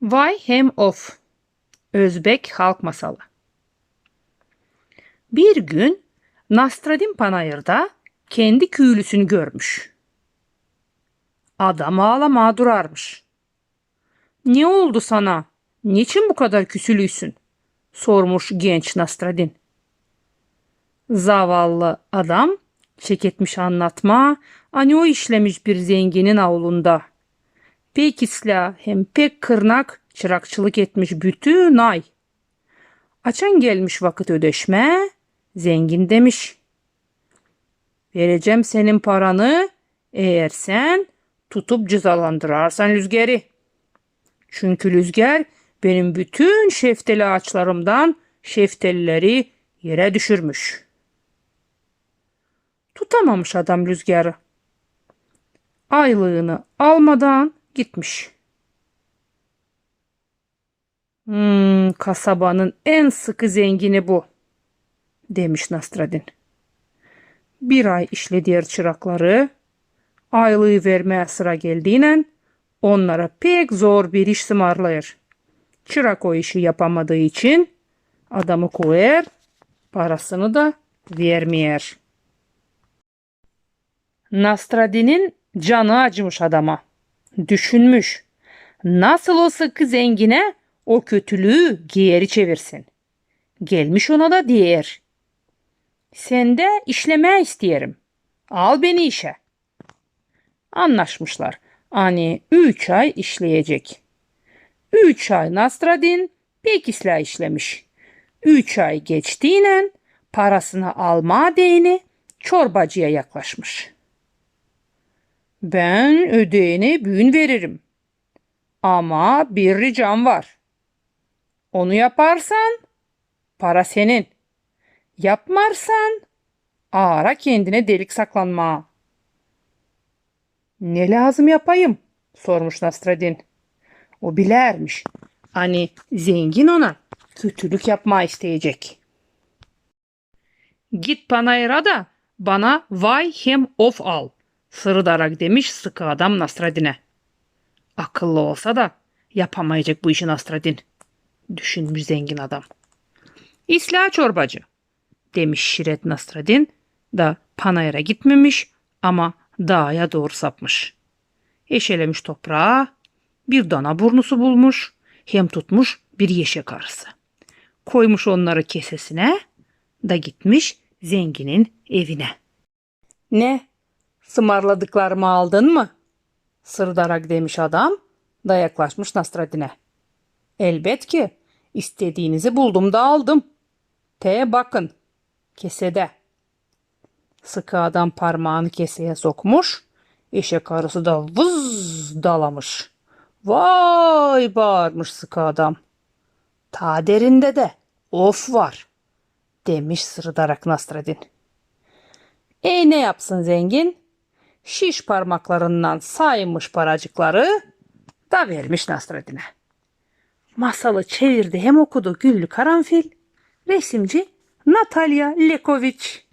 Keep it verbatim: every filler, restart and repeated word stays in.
Vay hem of. Özbek halk masalı. Bir gün Nastradin panayırda kendi küülüsünü görmüş. Adam aalamaa durarmış. "Ne oldu sana? Neçin bu kadar küsülüysün?" sormuş genç Nastradin. Zavallı adam çeketmiş annatmaa, ani o işlemiş bir zenginin aulunda. Pek islää hem pek kırnak çırakçılık etmiş bütün ay. Açan gelmiş vakıt ödeşmää, zengin demiş: "Verecäm senin paranı, eer sän tutup cezalandırarsan lüzgeri. Çünkü lüzger benim bütün şeftali aaçlarımdan şeftalileri erä düşürmüş." Tutamamış adam lüzgarı. Aylıını almadan gitmiş. "Hmm, kasabanın en sıkı zengini bu," demiş Nastradin. Bir ay işleder çırakları, aylıı vermää sıra geldiynän, onnara pek zor bir iş sımarlêêr. Çırak o işi yapamadıı için adamı kuvêr, parasını da vermeer. Nastradinin canı acımış adama. Düşünmüş, nasıl o sıkı zenginä o kötülüü geeri çevirsin. Gelmiş ona da deer: "Sendä işlemää isteerim. Al beni işä." Annaşmışlar, ani üç ay işleyecek. Üç ay Nastradin pek islää işlemiş. Üç ay geçtiynän parasını almaa deyni çorbacıya yaklaşmış. "Bän ödeyni büün veririm. Ama bir ricam var. Onu yaparsan, para senin. Yapmarsan, aara kendinä delik saklanmaa." "Ne lääzım yapayım?" sormuş Nastradin. O bilärmiş, ani zengin ona kötülük yapmaa isteyecek. "Git panayıra da bana vay hem of al," sırıdarak demiş sıkı adam Nastradinä. "Akıllı olsa da yapamayacek bu işi Nastradin," düşünmüş zengin adam. "İslää çorbacı," demiş şiret Nastradin, da panayıra gitmemiş, ama daaya dooru sapmış. Eşelemiş topraa, bir dana burnusu bulmuş, hem tutmuş bir eşek arısı. Koymuş onnarı kesesinä, da gitmiş zenginin evinä. "Ne, sımarladıklarımı aldın mı?" sırıdarak demiş adam, da yaklaşmış Nastradinä. "Elbetki, istediinizi buldum da aldım. Te bakın, kesedä." Sıkı adam parmaanı keseä sokmuş, eşek arısı da vız dalamış. "Vay!" baarmış sıkı adam. "Taa derindä dä of var," demiş sırıdarak Nastradin. Ey, ne yapsın zengin? Şiş parmaklarından saymış paracıkları da vermiş Nastradinä. Masalı çevirdi hem okudu Güllü Karanfil, resimci Natalya Lekoviç.